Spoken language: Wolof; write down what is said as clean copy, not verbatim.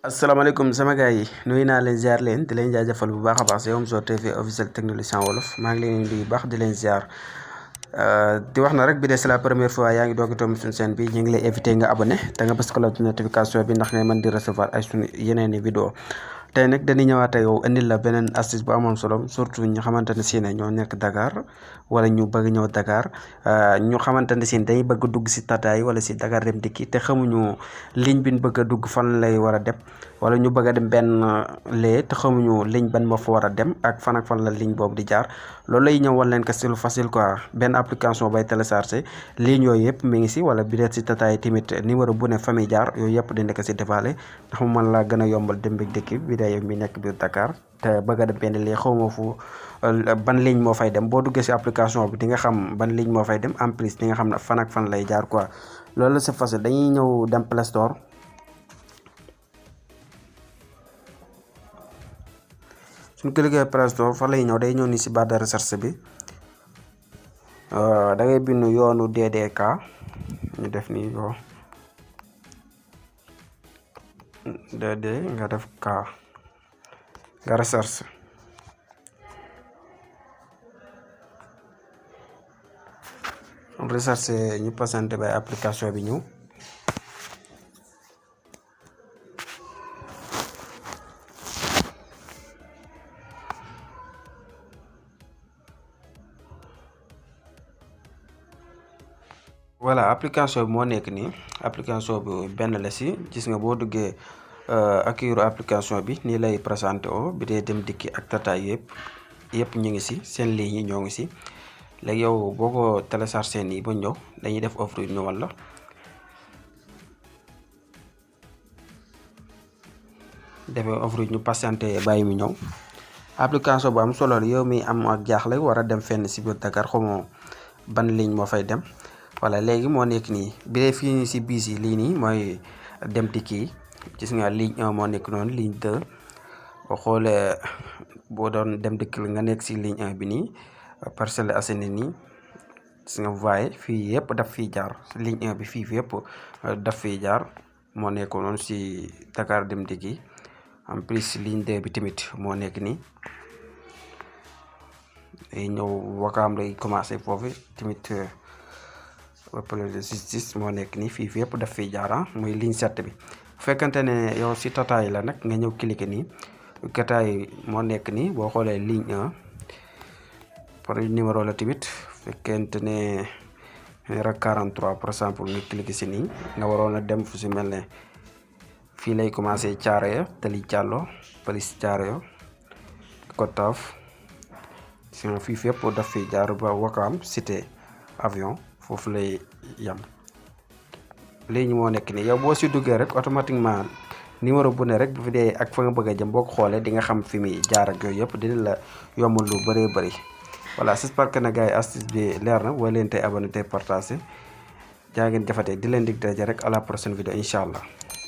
asalaamaaleykum sama gars yi nuyu naa leen ziar leen di leen jaajëfal bu baax a baax si Omzo TV officiel technicien wolof maa ngi leen di baax di leen ziar di wax na rek bi de c'est la première fois yaa ngi doog a toog suñu chaîne bi ñu ngi lay invité nga abonné te nga bës cloche de notification bi ndax ngay mën di recevoir ay suñu yeneen i vidéo tey nag dañuy ñëwaat ak yow indil la beneen astuce bu amoon solo surtout ñu xamante ne si ne ñoo nekk Dakar wala ñu bëgg ñëw Dakar ñu xamante ne si dañuy bëgg dugg si Tata yi wala si Dakar Dem Dikki te xamuñu ligne bi ñu bëgg a dugg fan lay war a dem wala ñu bëgg a dem benn lee te xamuñu ligne ban moo fa war a dem ak fan la ligne boobu di jaar loolu lay ñëw wan leen ko si lu facile quoi benn application bay téléchargé ligne yooyu yëpp mi ngi si wala bi deet si Tata yi tamit numéro bu ne famille jaar yooyu yëpp dina ko si defaale ndax mu mën laa gën a yombal dem ak dikki bi day mi nekk biir Dakar te bëgg a dem benn lee xaw ma fu ban ligne moo fay dem boo duggee si application bi di nga xam ban ligne moo fay dem en plus di nga xam ne fan lay jaar quoi loolu c'est facile dañuy ñëw dem Play Store suñu cliquer Play Store fa lay ñëw day ñëw ni si barre de recherche bi da ngay bind yoonu DDK ñu def ni yo DD nga def K nga recherche ñu passante bay application bi ñëw voilà application bi moo nekk nii application bi benn la si gis nga boo duggee accueillir application bi nii lay présenté o bi dee Dem Dikki ak Tata yëpp ñu ngi si seen ligne yi ñoo ngi si léegi yow boo ko téléchargé nii ba ñëw dañuy def offre yu ñëwal la defee offre yu ñu patienté bàyyi mu ñëw application bu am solo la yow mi am ak jaaxle war a dem fenn si biir Dakar xamoo ban ligne moo fay dem voilà léegi moo nekk nii bi dee fii nii si biis yi lii nii mooy Dem Dikki gis nga ligne 1 moo nekk noonu ligne 2 boo xoolee boo doon Dem Dikki nga nekk si ligne 1 bi nii Parcelles Assainies nii gis nga voie fii yëpp daf fii jaar ligne 1 bi fii yëpp daf fii jaar moo nekk noonu si Dakar Dem Dikki en plus ligne 2 bi tamit moo nekk nii day ñëw Wakaam lay commencé foofu tamit Palais de Justice moo nekk nii fii yëpp daf fiy jaar muy ligne 7 bi bu fekkante ne yow si Tata yi la nag nga ñëw cliquer nii Tata yi moo nekk nii boo xoolee ligne 1 par numéro la tamit fekkente ne rek 43 par exemple nga cliquer si nii nga waroon a dem fu si mel ne fii lay commencé Thiaroye Tali Diallo Police Thiaroye Kotaf fii yëpp daf fiy jaar ba Wakaam Cité Avion foofu lay yam léegi moo nekk nii yow boo si duggee rek automatiquement numéro bu ne rek bu fi dee ak fa nga bëgg a jëm boo ko xoolee di nga xam fi muy jaar ak yooyu yëpp dina la yombal lu bëree bëri voilà j'espère que na gars yi astuce bi leer na boo leen tey abonné tey partagé jaa ngeen jëfatee di leen dig daje rek à la prochaine vidéo incha allah.